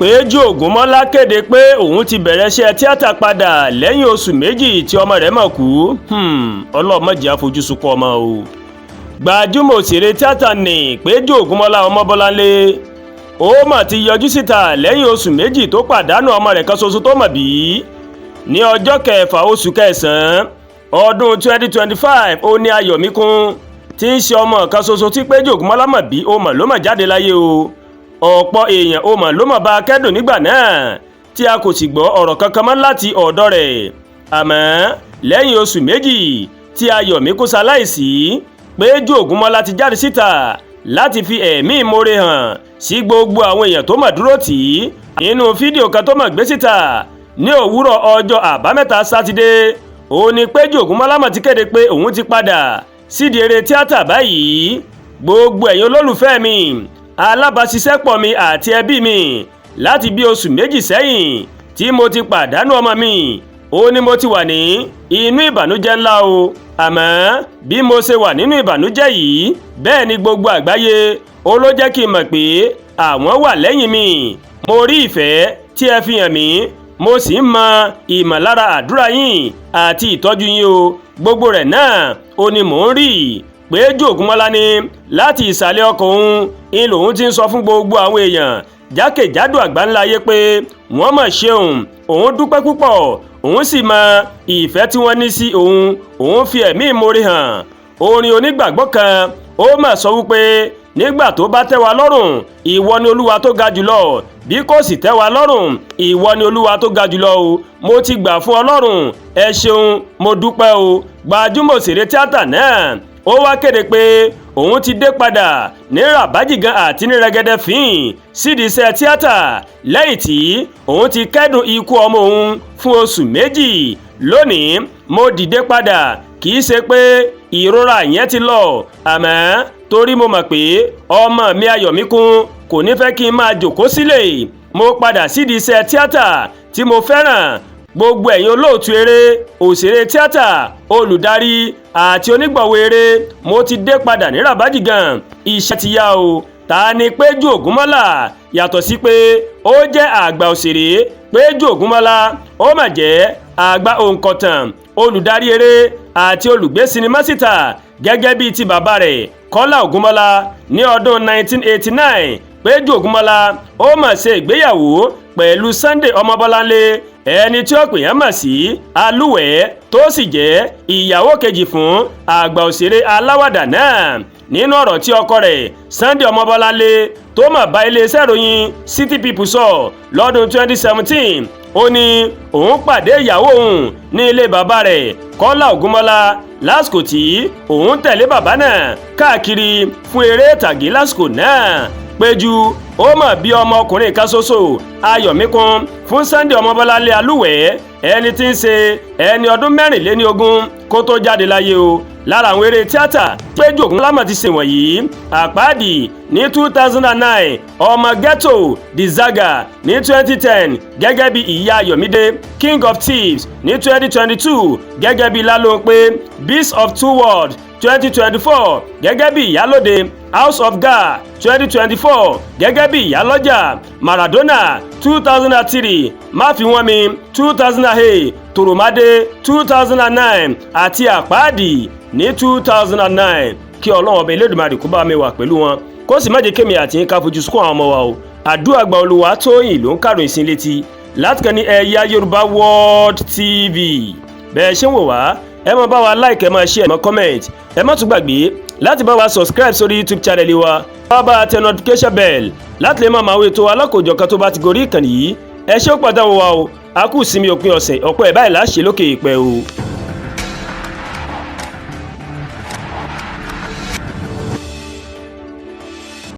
Péjú Ògúnmọ́lá kéde pé òun ti bẹ̀rẹ̀ iṣẹ́ tíátà padà lẹ́yìn oṣù 2 tí ọmọ rẹ̀ mọ̀ kú. Ọlọ́run má jẹ́ á fojú sunkún ọmọ o. Gbajúmọ̀ òṣèré tíátà ní Péjú Ògúnmọ́lá Ọmọbọ́láńlé ó mà ti yọjú síta lẹ́yìn oṣù 2 tó pàdánù ọmọ rẹ̀ kan ṣoṣo tó mọ̀ bí. Ní ọjọ́ 6 oṣù 9 ọdún 2025, ó ní Ayọ̀míkún, tí ń ṣe ọmọ kan ṣoṣo tí Péjú Ògúnmọ́lá mọ̀ bí, ó mọ̀ ló mọ̀ jáde láyé o. Ọ̀pọ̀ èèyàn ó mọ̀ ló mọ̀ bá a kẹ́dùn nígbà náà, tí a kò sì gbọ́ ọ̀rọ̀ kankan mọ́ láti ọ̀dọ̀ rẹ̀. Àmọ́ lẹ́yìn oṣù 2 tí Ayọ̀míkún ṣaláìsí, Péjú Ògúnmọ́lá ti jáde síta láti fi ẹ̀mí ìmoore hàn sí gbogbo àwọn èèyàn tó mọ̀ dúró tì í. Nínú fídíò kan tó mọ̀ gbé síta ní òwúrọ̀ ọjọ́ Àbámẹ́ta Sátidé, òun ni Péjú Ògúnmọ́lá mọ̀ ti kéde pé òun ti padà sídìí eré tíátà báyìí. "Gbogbo ẹ̀yin olólùfẹ́ mi, alábàáṣiṣẹ́pọ̀ mi àti ẹbí mi, láti bí oṣù 2 sẹ́yìn tí mo ti pàdánù ọmọ mi, ó ní mo ti wà ní inú ìbànújẹ́ ńlá o. Àmọ́ bí mo ṣe wà nínú ìbànújẹ́ yìí, bẹ́ẹ̀ ni gbogbo àgbáyé ó ló jẹ́ kí n mọ̀ pé àwọn wà lẹ́yìn mi. Mo rí ìfẹ́ tí ẹ fi hàn mí, mo sì ń mọ ìmọ̀lára àdúrà yín àti ìtọ́jú yín o. Gbogbo rẹ̀ náà ó ní mò ń rí." Péjú Ògúnmọ́lá ní láti ìsàlẹ̀ ọkàn òun ń lòun ti ń sọ fún gbogbo àwọn èèyàn jákèjádò àgbáńlá ayé pé wọ́n mọ̀ ṣeun, òun dúpẹ́ púpọ̀, òun sì mọ ìfẹ́ tí wọ́n ní sí òun. Òun fi ẹ̀mí ìmoore hàn. Orin onígbàgbọ́ kan ó mà sọ wípé, "Nígbà tó bá tẹ́ wa lọ́rùn, ìwọ ni Olúwa tó ga jùlọ. Bí kò sì tẹ́ wa lọ́rùn, ìwọ ni Olúwa tó ga jùlọ o." Mo ti gbà fún Ọlọ́run. Ẹ ṣeun, mo dúpẹ́ o. Gbajúmọ̀ òṣèré tíátà náà ó wá kéde pé òun ti dé padà ní ràbájìgan àti ní rẹ́gẹ́dẹ́ fín sídìí iṣẹ́ tíátà lẹ́yìn tí òun ti kẹ́dùn ikú ọmọ òun fún oṣù 2. "Lónìí, mo dìde padà. Kì í ṣe pé ìrora yẹn ti lọ, àmọ́ torí mo mọ̀ pé ọmọ mi Ayọ̀míkún kò ní fẹ́ kí n máa jòkó sílẹ̀, mo padà sídìí iṣẹ́ tíátà tí mo fẹ́ràn. Gbogbo ẹ̀yin olóòtú eré, òṣèré tíátà, olùdarí àti onígbọ̀wọ́ eré, mo ti dé padà ní ràbájìgan. Iṣẹ́ ti yá o." Ta ni Péjú Ògúnmọ́lá? Yàtọ̀ sí pé ó jẹ́ àgbà òṣèré, Péjú Ògúnmọ́lá ó mà jẹ́ àgbà òǹkọ̀tàn, olùdarí eré àti olùgbé sinimá síta gẹ́gẹ́ bíi ti bàbá rẹ̀, Kọ́lá Ògúnmọ́lá. Ní ọdún 1989, Péjú Ògúnmọ́lá ó mà ṣe ìgbéyàwó pẹ̀lú Sunday Ọmọbọ́láńlé, ẹni tí ó pè yẹn mọ̀ sí Alúwẹ̀ẹ́, tó sì jẹ́ ìyàwó kejì fún àgbà òṣèré aláwàdà náà. Nínú ọ̀rọ̀ tí ọkọ rẹ̀, Sunday Ọmọbọ́láńlé, tó mọ̀ bá iléeṣẹ́ ìròyìn City People sọ lọ́dún 2017, ó ní òun pàdé ìyàwó òun ní ilé bàbá rẹ̀, Kọ́lá Ògúnmọ́lá, lásìkò tí òun tẹ̀lé bàbá náà káàkiri fún eré ìtàgé lásìkò náà. Péjú ó mọ̀ bí ọmọkùnrin kan ṣoṣo, Ayọ̀míkún, fún Sunday Ọmọbọ́láńlé Alúwẹ̀ẹ́, ẹni tí ń ṣe ẹni ọdún 24 kó tó jáde láyé o. Lára àwọn eré tíátà Péjú Ògúnmọ́lá ti ṣe wọ̀nyí: Àpáàdì ní 2009, Ọmọ Ghetto, The Zaga ní 2010 gẹ́gẹ́ bí Ìyá Ayọ̀mídé, King of Thieves ní 2022 gẹ́gẹ́ bí Lálóńpé, Beast of Two Worlds 2024 gẹ́gẹ́ bí Ìyálóde, House of Ga'a 2024 gẹ́gẹ́ bí Ìyálọ́jà, Maradona 2003, Máfiwọ́nmi 2008, Tòròmádé 2009 àti Àpáàdì ní 2009. Kí Ọlọ́run Ọba Elédùmarè kó bá mi wà pẹ̀lú wọn, kó sì má jẹ́ kémi àti yín ká fojú sunkún àwọn ọmọ wa o. Àdúrà gba. Olúwatóyìn ló ń kàròyìn sí létí láti kàn ní Ẹ̀yà Yorùbá World TV. Bẹ́ẹ̀ ṣé ń wò wá, ẹ máa bá wa like, ẹ máa share, ẹ máa comment. Ẹ má tún gbàgbé láti bá wa subscribe sórí YouTube channel wa, bá bá tẹ notification bell láti lè máa máa wo ètò alákòjọ̀kan tó bá ti gorí ìkànnì yìí. Ẹ ṣé ó pàdánù wa o. A kú ìsinmi òpin ọ̀sẹ̀, ọ̀pọ̀ ẹ̀ báyìí láṣẹ lókè ìpẹ́ o.